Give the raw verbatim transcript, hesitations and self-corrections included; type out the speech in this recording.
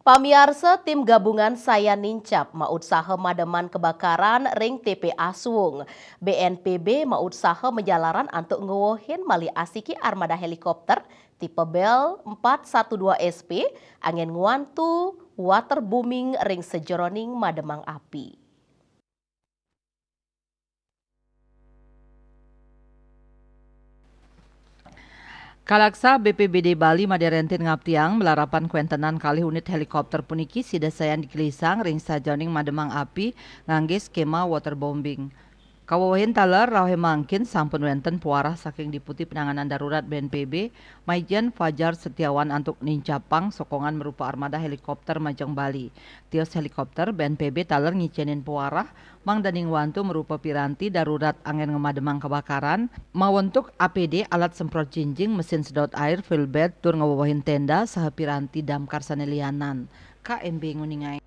Pamiarsa, tim gabungan sayan nincap mautsaha mademan kebakaran ring T P A Suwung. B N P B mautsaha majalaran antuk ngwewehin malih asiki armada helikopter tipe Bell empat satu dua S P anggen ngwantu waterbombing ring sajeroning mademang api. Kalaksa B P B D Bali Made Rentin ngaptiang, malarapan kwentenan kalih unit helikopter puniki sida sayan digelisang ring sajeroning mademang api ngangge skema waterbombing. Kawewehin taler rauh mangkin sampun wenten pawarah saking Diputi Penanganan Darurat B N P B, Maijen Fajar Setiawan antuk nincapang sokongan marupa armada helikopter majeng Bali. Tios helikopter B N P B taler ngicenin pawarah mangda ngwantu marupa piranti darurat anggen ngamademang kebakaran, mawentuk A P D, alat semprot jinjing, mesin sedot air, field bed, tur ngwewehin tenda saha piranti damkar sane lianan. K M B nguningain.